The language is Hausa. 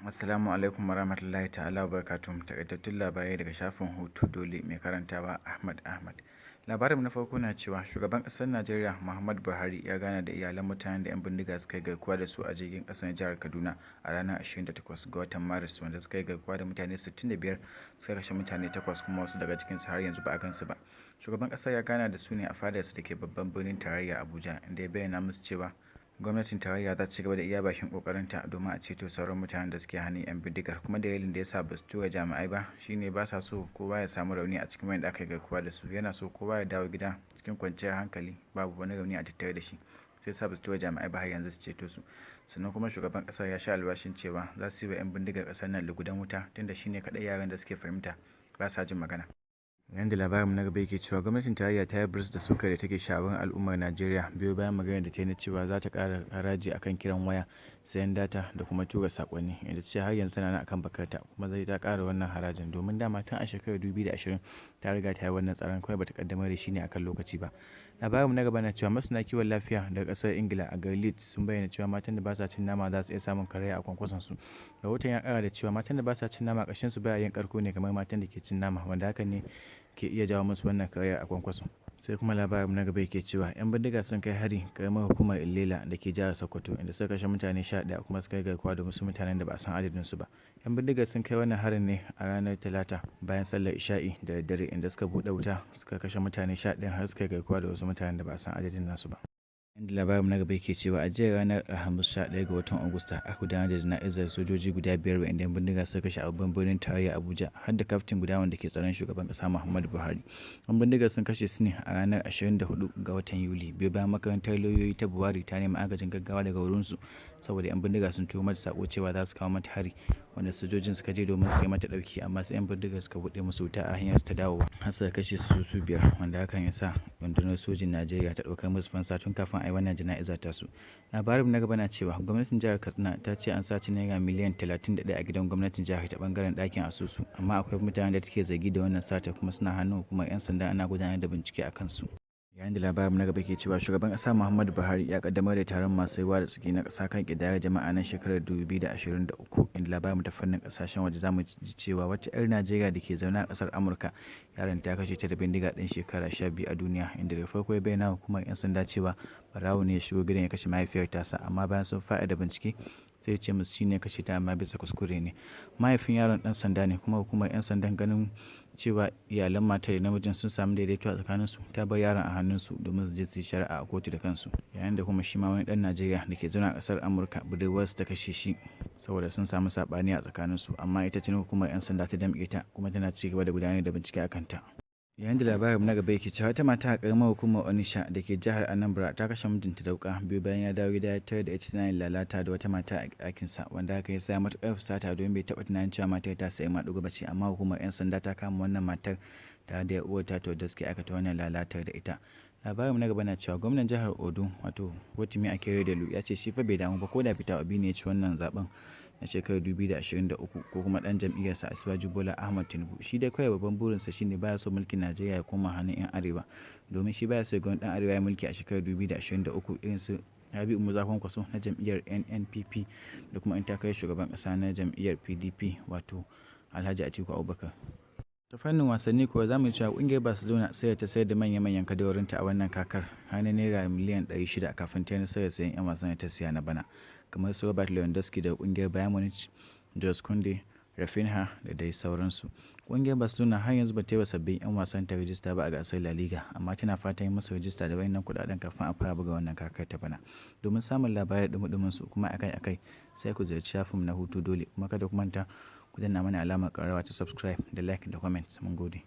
Assalamu alaikum warahmatullahi ta'ala wabarakatuh. Takaitattun labarai daga shafin Hutu Dole, mai karantawa Ahmad Ahmad. Labarin na farko na cewa shugaban ƙasar Najeriya Muhammadu Buhari ya gana da iyalan mutanen da 'yan bindiga suka yi garkuwa da su a jirgin ƙasa na jihar Kaduna a ranar 28 ga watan Maris, wanda suka yi garkuwa da mutane 65, suka kashe mutane 8, kuma wasu daga cikinsu har yanzu ba a gansu ba. Shugaban ƙasar ya gana da su ne a fadarsa da ke babban birnin tarayya Abuja, inda ya bayyana musu cewa gwamnatin tarayya za ta ci gaba da iya bakin kokarinta domin a ceto sauran mutanen da suke hannun 'yan bindigar, kuma dalilin da ya sa ba su tura jami'ai ba shine ba sa so kowa ya samu rauni a cikin wanda aka yi garkuwa da su. Yana so kowa ya dawo gida cikin kwanciyar hankali, babu wani rauni a tattare da shi, sai sa ba su tura jami'ai ba har yanzu su ceto su. Sannan kuma shugaban kasar ya sha alwashin cewa za su yi wa 'yan bindigar kasar nan lugudan wuta, tunda shine kaɗai yaran da suke fahimta, ba sa jin magana. Yayin da labarin na gaba yake cewa gwamnatin tarayya ta yi biris da sukar da take shawar al'ummar Najeriya biyo bayan maganar da ta yi na cewa za ta ƙara haraji akan kiran waya, sayan data da kuma tura saƙonni, inda ta ce har yanzu tana nan akan bakarta kuma zai ta ƙara wannan harajin, domin dama tun a shekarar 2020 ta riga ta yi wannan tsaron, kawai bata kaddamar da shi ne akan lokaci ba. Labarin na gaba na cewa masana kiwon lafiya daga ƙasar Ingila a garin Leeds sun bayyana cewa matan da ba sa cin nama za su iya samun karaya a kwankwason su. Rahoton ya ƙara da cewa matan da ba sa cin nama ƙashin su baya yin ƙarko ne kamar matan da ke cin nama, wanda hakan ne ke iya jawo musu wannan karaya a kwankwaso. Sai kuma labarin na gaba yake cewa 'yan bindiga sun kai hari karamar hukumar Illela da ke jihar Sokoto, inda suka kashe mutane 11 kuma suka yi garkuwa da wasu mutanen da ba a san adadin su ba. 'Yan bindiga sun kai wannan harin ne a ranar Talata bayan sallar Isha'i da daddare, inda suka buɗe wuta suka kashe mutane 11 har suka yi garkuwa da wasu mutanen da ba a san adadin nasu ba. Inda labarin na gaba yake cewa a jiya ranar Alhamis 11 ga watan Agusta aka gudanar da jana'izar sojoji guda biyar wa'inda 'yan bindiga suka kashe a babban birnin tarayya Abuja, har da kaftin guda wanda ke tsaron shugaban kasa Muhammadu Buhari. 'Yan bindigar sun kashe su ne a ranar 24 ga watan Yuli, biyo bayan makarantar lauyoyi ta Buhari ta nemi agajin gaggawa daga wurinsu saboda 'yan bindiga sun turo mata sako cewa za su kawo mata hari, wanda sojojin suka je domin su kai mata ɗauki, amma sai 'yan bindigar suka buɗe musu wuta a hanyar su ta dawowa har suka kashe su su biyar, wanda hakan ya sa rundunar sojin Najeriya ta ɗaukar musu fansa tun kafin a yi wannan jana'iza tasu. Labarin na gaba na cewa gwamnatin jihar Katsina ta ce an sace naira miliyan 31 a gidan gwamnatin jihar ta bangaren ɗakin asusu, amma akwai mutanen da take zargi da wannan sata kuma suna hannun hukumar 'yan sanda, ana gudanar da bincike a kansu. Yayin da labarin na gaba ke cewa shugaban ƙasa Muhammadu Buhari ya kaddamar da taron masu ruwa da tsaki na ƙasa kan ƙidayar jama'a na shekarar 2023. Inda labarin ta fannin ƙasashen waje zamu ji cewa wata 'yar Najeriya da ke zaune a ƙasar Amurka, yaron ta kashe ta da bindiga ɗan shekara 12 a duniya, inda da farko ya bayyana hukumar 'yan sanda cewa barawo ne ya shigo gidan ya kashe mahaifiyar tasa, amma bayan sun faɗaɗa bincike sai ya ce musu shine ya kashe ta, amma bisa kuskure ne. Mahaifin yaron ɗan sanda ne, kuma hukumar 'yan sandan, ganin cewa iyalan matar da namijin sun samu daidaito a tsakaninsu, ta bar yaron a hannunsu domin su je su yi shari'a a kotu da kansu. Yayin da kuma shi ma wani ɗan Najeriya da ke zaune a ƙasar Amurka, budurwarsa ta kashe shi saboda sun samu saɓani a tsakaninsu, amma ita tuni hukumar 'yan sanda ta damƙe ta kuma tana ci gaba da gudanar da bincike a kanta. Yayin da labarin na gaba yake cewa wata mata a karamar hukumar Onitsha da ke jihar Anambra ta kashe mijinta da wuka, biyu bayan ya dawo gida ya tarar da ita tana yin lalata da wata mata a ɗakinsa, wanda haka ya sa matuƙar fusata domin bai taɓa tunanin cewa matar ta sayi maɗigo ba ce. Amma hukumar 'yan sanda ta kama wannan matar tare da uwar ta da suke aikata wannan lalatar da ita. Labarin na gaba na cewa gwamnan jihar Ondo, wato Rotimi Akeredolu, ya ce shi fa bai damu ba ko da Peter Obi ne ya ci wannan zaben na shekarar 2023 ko kuma dan jam'iyyarsa Asiwaju Bola Ahmad Tinubu. Shi dai kawai babban burinsa shine baya so mulkin Najeriya ya koma hannun 'yan arewa, domin shi baya so ga wani dan arewa ya mulki a shekarar 2023, irin su Rabi'u Musa Kwankwaso na jam'iyyar NNPP da kuma 'yan takarar shugaban kasa na jam'iyyar PDP, wato Alhaji Atiku Abubakar. Ta fannin wasanni kuwa za mu cewa kungiyar Barcelona sai ta sayar da manya-manyan kadarorinta a wannan kakar har na naira miliyan 600 kafin ta yi nasarar sayan 'yan wasan da ta siya na bana, kamar su Robert Lewandowski daga kungiyar Bayern Munich, Jules Kounde, Raphinha da dai sauransu. Kungiyar Barcelona har yanzu ba ta yi wa sabbin 'yan wasan ta rajista ba a gasar La Liga, amma tana fatan yi musu rajista da wayannan kudaden kafin a fara buga wannan kakar ta bana. Domin samun labarai da dumudumin su kuma akai-akai, sai ku ziyarci shafinmu na Hutu Dole, kuma kada ku manta ku danna mana alamar ƙararrawa ta subscribe da like da comment. Mun gode.